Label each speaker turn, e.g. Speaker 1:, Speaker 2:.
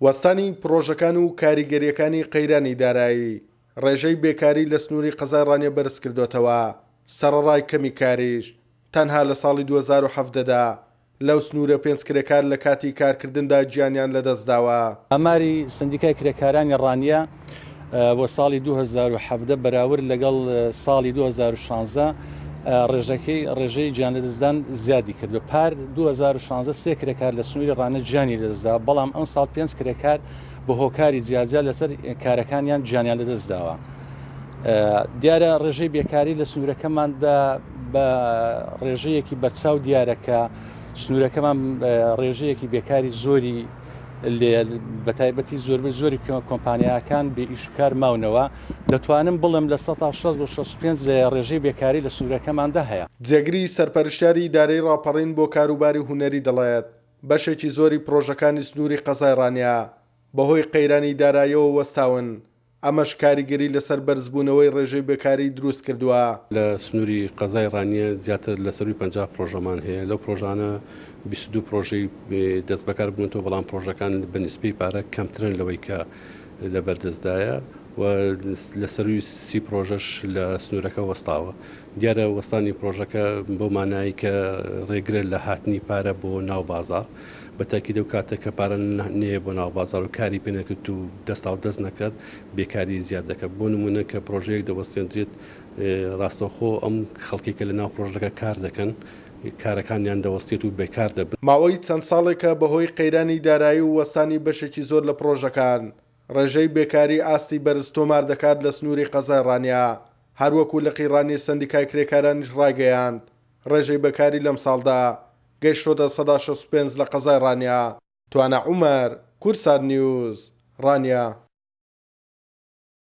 Speaker 1: وەستانی پڕۆژەکان و کاریگەرییەکانی قەیرانی دارایی، ڕێژەی بێکاری لە سنووری قەزای ڕانیە بەرزکردۆتەوە، سەڕەڕای کەمی کاریش، تەنها لە ساڵی 2017 دا لەو سنوورە پێنج کرێکار لە کاتی کارکردندا گیانیان لەدەستداوە.
Speaker 2: ئاماری سەندیکای کرێکارانی ڕانیە بۆ ساڵی 2017 بەراورد لەگەڵ ساڵی 2016 ڕێژەکەی ڕێژەی گیانلەدەستدان زیادی کردووە. پار 2016 سێ کرێکار لە سنووری ڕانیە گیانی لەدەستدا، بەڵام ئەمساڵ پێنج کرێکار بە هۆکاری جیاجیا لەسەر کارەکانیان گیانیان لەدەستداوە. دیارە ڕێژەی بێکاری لە سنوورەکەماندا بە ڕێژەیەکی بەرچاو دیارە کە سنوورەکەمان ڕێژەیەکی بێکاری زۆری لێ بە تایبەتی زۆربەی زۆری کۆمپانیاکان بێ ئیش و کار ماونەوە دەتوانم بڵێم لە 160 بۆ 65 لە ڕێژەی بێکاری لە سنوورەکەماندا هەیە.
Speaker 1: جێگری سەرپەرشتیاری ئیدارەی ڕاپەڕین بۆ کاروباری هونەری دەڵێت، بەشێکی زۆری پڕۆژەکانی سنووری قەزای ڕانیە بەهۆی قەیرانی داراییەوە وەستاون، ئەمەش کاریگەری لەسەر بەرزبوونەوەی ڕێژەی بێکاری دروستکردووە.
Speaker 3: لە سنووری قەزای ڕانیە زیاتر لە سەرووی 50 پڕۆژەمان هەیە، لەو پڕۆژانە 22 پڕۆژەی دەستبەکار بوونەتەوە، بەڵام پڕۆژەکان بە نیسبەی پارە کەمترن لەوەی کە لەبەردەستدایە و لە سەرووی 30 پڕۆژەش لە سنوورەکە وەستاوە. دیارە وەستانی پڕۆژەکە بەو مانایەی کە ڕێگرە لە هاتنی پارە بۆ ناو بازاڕ، بە تاکید ئەو کاتە کە پارە نەیە بۆ ناو بازاڕ و کاری پێ نەکرد و دەستاو دەست نەکرد بێکاری زیاد دەکات. بۆ نموونە کە پڕۆژەیەک دەوەستێندرێت ڕاستەوخۆ ئەم خەڵکەی کە لە ناو پڕۆژەکە کار دەکەن کارەکانیان دەوەستێت و بێکار دەبن.
Speaker 1: ماوەی چەند ساڵێکە بەهۆی قەیرانی دارایی و وەستانی بەشێکی زۆر لە پڕۆژەکان، ڕێژەی بێکاری ئاستی بەرز تۆمار دەکات لە سنووری قەزای ڕانیە، هەروەکو لقی ڕانیەی سەندیکای کرێکارانیش ڕایگەیاند، ڕێژەی بێکاری لەمساڵدا گەیشتۆتە 65% لە قەزای ڕانیە. توانا عومەر، کوردسات نیوز، ڕانیە.